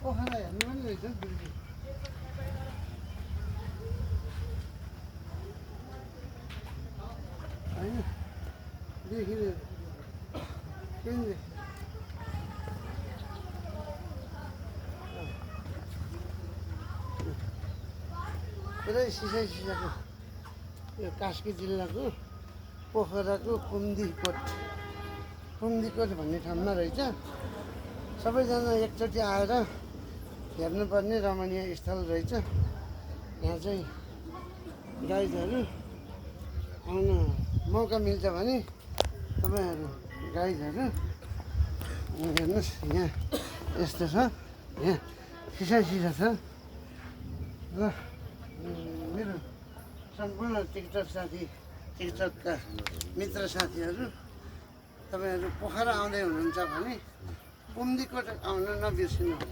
पोखरा हेर्नु पनि रहेछ दुर्बी होइन देखिँदैन किन पुरै सिसाको यो कास्की जिल्लाको पोखराको कुम्दीकोट भन्ने ठाउँमा रहेछ सबैजना एकचोटि आएर हेर्नुपर्ने रमणीय स्थल रहेछ यहाँ चाहिँ गाइडहरू आउन मौका मिल्छ भने तपाईँहरू गाइडहरू हेर्नुहोस् यहाँ यस्तो छ यहाँ सिसा छ र मेरो सम्पूर्ण टिकटकका मित्र साथीहरू तपाईँहरू पोखरा आउँदै हुनुहुन्छ भने कुम्दीकोट आउन नबिर्सिनु होला।